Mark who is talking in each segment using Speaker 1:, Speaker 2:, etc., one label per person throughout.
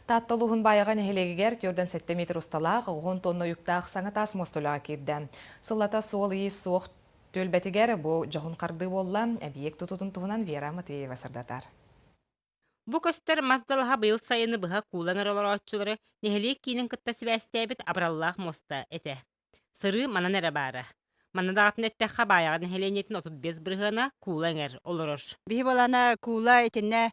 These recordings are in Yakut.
Speaker 1: Таатта улууһун Баайаҕа нэһилиэгигэр 47 метр усталаах, 10 тонна уйуктаах саҥа таас муоста үлэҕэ киирдэ. Сыллата суол-иис суох түөлбэтигэр бу дьоһун хардыы буолла. Эбийиэк тутуутун туһунан Вера Матвеева сырдатар.
Speaker 2: Бу көстөр мас далаһа быйыл сайыны быһа куулан эрэ олорооччулары нэһилиэк киинин кытта сибээстээбит абыраллаах муоста этэ. Сырыы манан эрэ баара. Манна даҕатан эттэххэ, Баайаҕа нэһилиэнньэтин 35 бырыһыана куула эҥэр олорор.
Speaker 3: Биһи балана куула итиннэ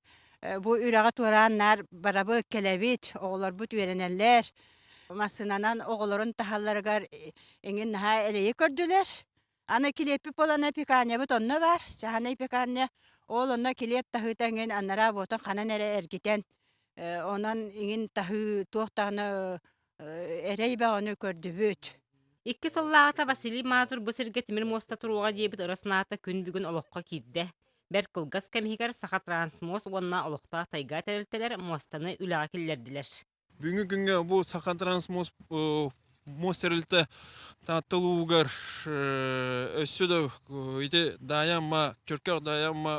Speaker 3: бу үрэҕи туораан наар барабыт, кэлэбит, оҕолорбут үөрэнэллэр. Массыынанан оҕолорун таһалларыгар эҥин наһаа эрэйи көрдүлэр. Аны килиэппит буолана пекарнябыт онно баар, чаһынай пекарня. Ол онно килиэп таһыыта эҥин анараа буотун ханан эрэ эргитэн, онон иҥин таһыы туох даҕаны эрэй бөҕөнү көрдүбүт.
Speaker 2: Икки сыллааҕыта Василий Мазур бу сиргэ тимир муоста туруоҕа диэбит ыра санаата күн бүгүн олоххо киирдэ. Бэрт кылгас кэм иһигэр Сахатрансмост уонна олохтоох тайга тэрилтэлэр муостаны үлэҕэ киллэрдилэр.
Speaker 4: Бүгүҥҥү күҥҥэ бу Сахатрансмост муос тэрилтэ Таатта улууһугар өссө да ити Даайа-Амма, Чөркөөх Даайа-Амма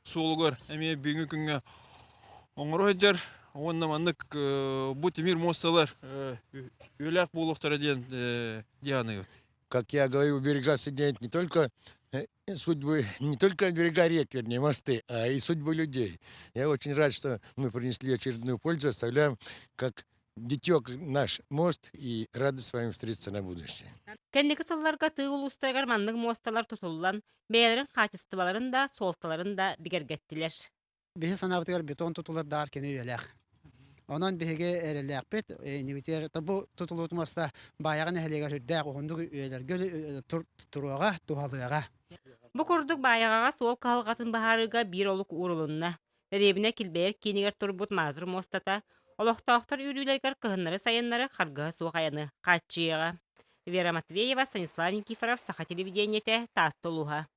Speaker 4: суолугар эмиэ бүгүҥҥү күҥҥэ оҥоро сылдьар уонна маннык бу тимир муосталар үйэлээх буолуохтара диэн дии
Speaker 5: Как я говорю, берега соединяют не только судьбы, не только берега рек, вернее, мосты, а и судьбы людей. Я очень рад, что мы принесли очередную пользу, оставляем как дитё наш мост и рады с вами встретиться на будущее.
Speaker 2: Кэнники сылларга тыы улуустарыгар маннык муосталар тутуллан, бэйэлэрин хаачыстыбаларын да, суолталарын да бигэргэттилэр.
Speaker 6: Биһи санаабытыгар бетон тутулардаах кини үйэлээх. Онон биһиги эрэллээхпит, иннибитигэр бу тутулуут муоста Баайаҕа нэһилиэгэр үрдээх уһуннук үйэлэргэ туруоҕа, туһалыаҕа.
Speaker 2: Бу курдук Баайаҕаҕа суол кыһалҕатын быһаарыыга биир олук уурулунна. Дэриэбинэ килбэйэр киинигэр турбут Мазур муостата олохтоохтор үүрүүлэригэр кыһыннары-сайыннары харгыһа суох айаны хааччыйыаҕа. Вера Матвеева, Станислав Никифоров, Саха телевидениетэ, Таатта улууһа.